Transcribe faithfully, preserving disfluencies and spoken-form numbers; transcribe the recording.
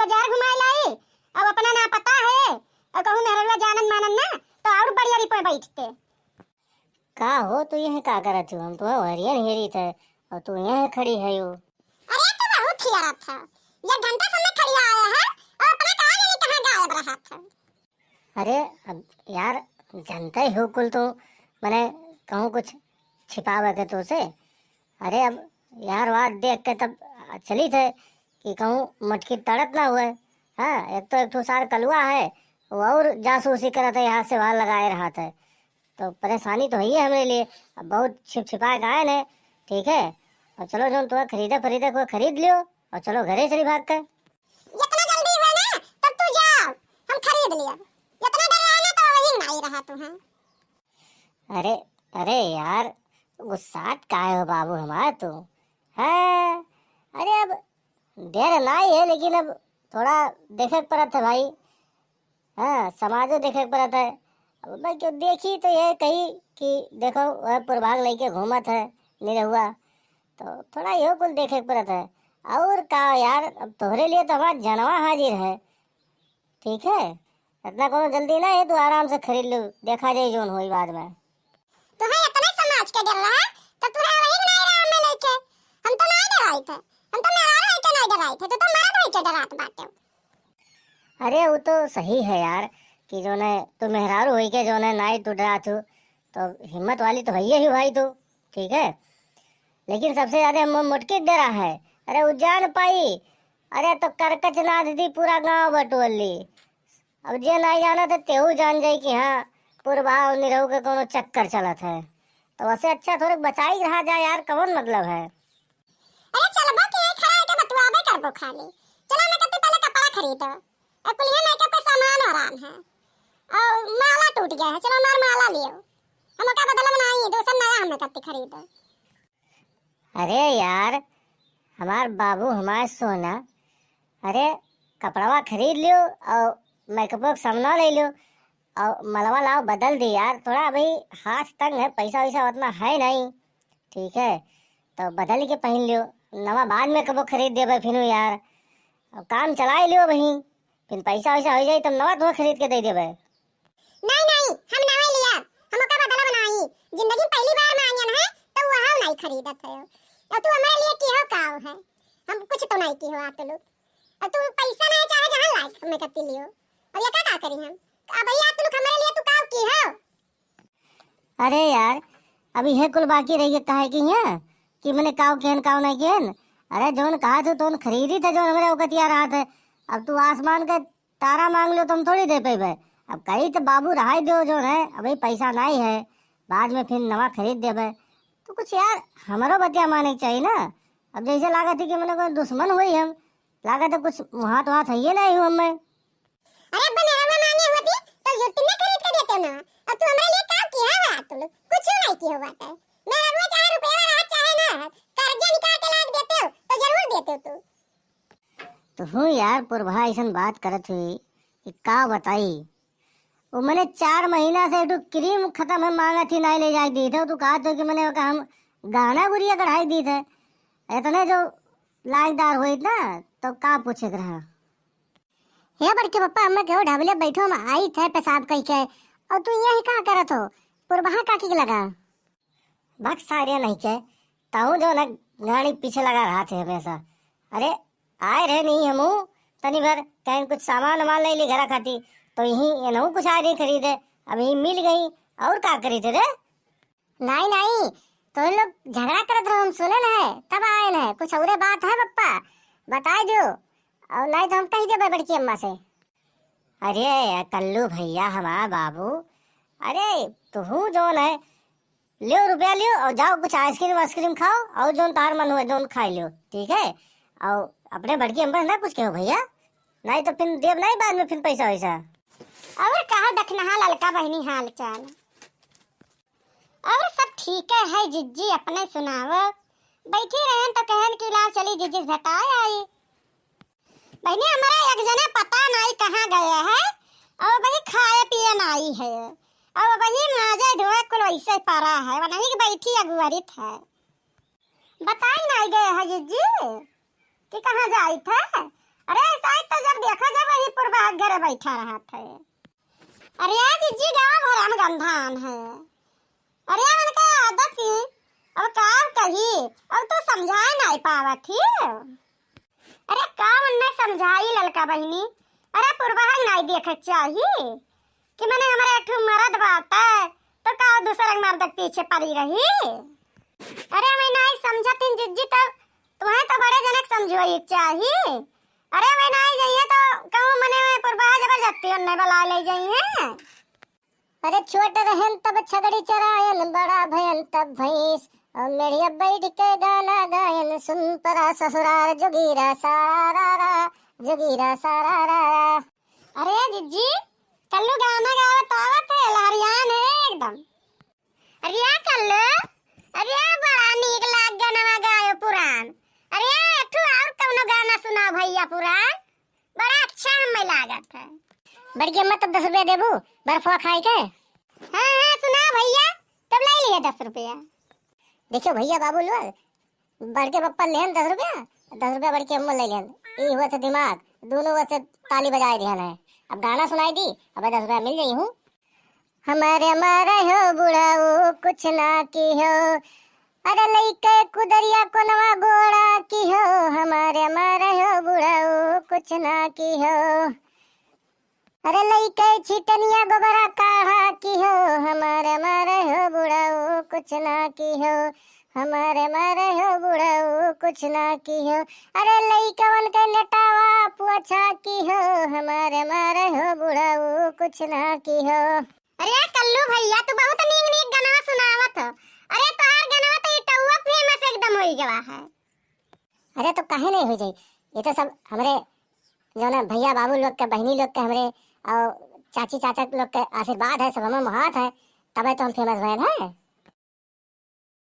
बाजार घुमाए लाई, अब अपना ना पता है, और कहूँ मेहररुआ जानन मानन ना, तो और बढ़िया रिपोए बैठते। का हो, तू यहाँ का करत हो? हम तो हरियन हेरी थे, और तू यहाँ खड़ी है यो। अरे, तो बहुत खियारत है, ये घंटा समय खड़ी आया है, और अपना कहाँ जाने कहाँ गायब रहा था। अरे, अब यार, जनते हो कुल तो, मने कहूँ कुछ छिपावे के तो से। अरे, अब यार, बात देख के तब चली थे कि कहूँ मटकी तड़त ना हुए। हाँ, एक तो एक ठो सार कलुआ है, वो और जासूसी करत है, यहाँ से वहाँ लगाए रहा था। तो परेशानी तो है ही हमरे लिए, अब बहुत छिप छिपा के आए ने, ठीक है। और चलो, जो तुम्हें खरीदे खरीदे को खरीद लियो, और चलो घरे चली भाग के। इतना जल्दी हुआ ना, तब तू जाओ, हम खरीद लिया। इतना डर रहा ना, तो वही नहीं रहा तू, हाँ। अरे, अरे यार, गुस्सात काहे हो बाबू हमार तू? हाँ, अरे अब डर ना ही है, लेकिन अब थोड़ा देखे के पड़त है भाई। हाँ, समाजो देखे के पड़त है। अब भाई क्यों देखी तो ये कही कि देखो, वह पुरभाग लेके घूमत है निरहुआ, तो थोड़ा इहो कुल देखे के पड़त है। और का यार, अब तोहरे लिए तो हमार जनवा हाजिर है, ठीक है? इतना कोनो जल्दी ना है, तू आराम से खरीद लो, देखा जाए जोन होई बाद में। तुम्हें इतने समाज के डर रहा, तो तुम्हें वही नहीं रहा में लेके। हम तो नहीं डराई थे, हम तो मेहरारू है के नहीं डराई थे, तू तो मर्द है के डरात बाटे। अरे, वो तो सही है यार, कि जो ने तू मेहरारू होई के जो ने नाई तू डरात हो, तो हिम्मत वाली तो है ही भाई तू, ठीक है। लेकिन सबसे ज्यादा मो-, मोटकी डरा है। अरे, उ जान पाई, अरे, तो करकच नाद दी, पूरा गांव बटोर ली। अब जे नाई जाना तो तेहू जान जाई कि हाँ, पुरभाव निरहू के कोनो चक्कर चलत है। तो वैसे अच्छा थोड़े बचाई रहा जाए यार, कौन मतलब है? अरे चलबो कि यही खड़ा होके बतुआबे करबो खाली। चलो मैं कहती पहले कपड़ा खरीदो। ए कुलिया मेकअप के सामान हरान है। और माला टूट गया है, चलो हमार माला लियो। हम ओका बदला बनाई, दूसर नया हम कहती खरीदो। अरे यार, हमार बाबू, हमार सोना, अरे कपड़वा खरीद लियो और मेकअप के सामान ले लियो और मलवा लाओ बदल दी यार, थोड़ा अभी हाथ तंग है, पैसा वैसा उतना है नहीं, ठीक है, तो बदल के पहन लियो, नवा बाद में कबो खरीद देबे फिनू यार। अब काम चलाए लियो वहीं, फिर पैसा वैसा हो जाई तब नवा तुहे खरीद के दे देबे। नहीं, नहीं, हम नवा लिया, हम ओकर बदला बनाई। जिंदगी में पहली बार मांगन है, तो वह नहीं खरीदत है। और तू हमारे लिए की हो, का है? हम कुछ तो नहीं की हो आप लोग। और तू पैसा नहीं चाहे जहाँ लायक हमें कत्ती लियो। अब ये का, का करी हम? अब भैया आप लोग हमारे लिए तू का की हो? अरे यार, अब इहे कुल बाकी रही है, काहे की है कि मने काव केहन, काव नहीं केहन। अरे जौन कहा तू तौन खरीदी थे, जौन हमरे औकतिया रहा थे। अब तू आसमान के तारा मांग लो तो हम थोड़ी दे पेबे। अब कही तो बाबू रहाई दो जौन है, अभी पैसा नहीं है, बाद में फिर नवा खरीद देबे। तो कुछ यार हमरो बतिया माने के चाहिए ना। अब जैसे लागत है कि मने कोई दुश्मन हुई हम, लागत है कुछ मुहात वहात है ये नहीं हूँ हमें। अरे अब्बा मेहरवा मांगे होती तो जुत्ती में खरीद के देते ना। अब तू हमारे लिए का किया है तू लोग? कुछ नहीं किया हुआ है। मेहरवा चाहे रुपया रहा चाहे ना, कर्जा निकाल के लाके देते हो तो जरूर देते हो तू। तो हूँ यार, पुरभा ऐसन बात करत हुई कि का बताई। वो मने चार महीना से एक ठो क्रीम खत्म है, मांगा थी, नहीं ले जाए दी थे। तू कहा तो कि मने ओका हम गहना गुरिया कढ़ाई दी थे, इतने जो लाजदार हुई ना, तो का पूछे के रहा। हे बड़के पप्पा, अम्मा केहू ढाबले बैठो, हम आई थे पेशाब कई के, और तू यही का करत हो? पुरबहा काकी के लगा। बक सारे नहीं के, ताऊ जो ना गाड़ी पीछे लगा रहा थे हमेशा। अरे, आए रहे नहीं हमू, तनी भर कहीं कुछ सामान वामान ले ली घरा खाती, तो यही एनहू कुछ आ रही खरीदे, अब यही मिल गई, और का करी थे रे? नहीं, नहीं, तो इन लोग झगड़ा करत रहो, हम सुने न है, तब आए न है। कुछ औरे बात है पप्पा, बताए दियो, और नहीं तो हम कह देबे बड़की अम्मा से। अरे कल्लू भैया, हमार बाबू, अरे तुहू जौन है, लियो रुपया लियो और जाओ कुछ आइसक्रीम वाइसक्रीम खाओ और जौन तार मन हुए जौन खाई लियो, ठीक है? और अपने बड़की अम्मा से ना कुछ कहो भैया, नहीं तो फिर देब नहीं बाद में फिर पैसा वैसा। और कहा दखनहा ललका बहनी हाल चाल? और सब ठीक है जिज्जी, अपने सुनावो। बैठी रहन तो कहन कि लाओ चली जिज्जी से भेटाए आई। बहनी हमारा एक जने पता नहीं कहाँ गए है, और वही खाए पिए नहीं है, और वही माजे धोए कुल वैसे पड़ा है, वही के बैठी अगुवरित है। बताई नहीं गए है जिज्जी कि कहाँ जाइत है? अरे शायद तो जब बैठा रहत है। अरे जिज्जी, गाँव भर में गंधान है। अरे उनका आदत ही, अब का कही, अब तो समझाए नाई पावत ही। अरे का उन्हें समझाई ललका बहिनी, अरे पुरबहक नाई देखे चाही कि मने हमरे एक ठो मरद बाटे, तो का दूसरे के मर्द के पीछे पड़ी रही? अरे मैं नाई समझत ही जिज्जी, तब तुम्हें तो बड़े जनक समझोई चाही। अरे मैं नाई जाइए तो कहूँ मने में पुरबहा जबरदस्ती उन्हें बुला ले जाइए। अरे छोट रहन तब छगड़ी चरायन, बड़ा भयन तब भैंस, और मेड़िया बैठ के गाना गायन, सुन परा ससुरार जोगीरा सारा रा रा, जोगीरा सारा रा रा। अरे जिज्जी, कल्लू गाना गावत आवत है, लहरियान है एकदम। अरे या कल्लू, अरे या बड़ा नीक लाग गनवा गायो पुरान। अरे या एक ठो और कौनो गाना सुनाओ भैया पुरान, बड़ा अच्छा हमें लागत है। बड़की अम्मा, तब दस रुपया देबू बर्फवा खाए के? हाँ हाँ, सुनाओ भैया, तब ले लिए दस रुपया। देखियो भैया बाबू लोग, बड़के पप्पा लेहन दस रुपया, दस रुपया बड़के अम्मा ले लेहन। ई हुआ थे दिमाग, दोनों ओर से ताली बजाए दिहन है। अब गाना सुनाई दी, अब दस रुपया मिल जाई हूँ। हमारे मारे हो बुढ़ऊ कुछ ना की हो, अरे लइके कुदरिया कोनवा गोड़ा की हो, हमारे मारे हो बुढ़ऊ कुछ ना की हो। अरे लइके छिटनिया गोबरा काढ़ा की हो, हमारे मारे हो बुढ़ऊ कुछ ना की हो, हमारे मारे हो बुढ़ऊ कुछ ना की हो। अरे लइकवन के नेटावा पोछा की हो, हमारे मारे हो बुढ़ऊ कुछ ना की हो। अरे कल्लू भैया, तू बहुत नीक नीक गनवा सुनावत हो। अरे तोहार गनवा तो ई टउआ famous एकदम होई गवा है। अरे तो काहे नहीं हो जाई, ये तो सब हमरे जो ना भैया बाबू लोग के, बहिनी लोग के, हमरे और चाची चाचा लोग के आशीर्वाद है, सब हमें मोहात है, तबे तो हम famous भयल है।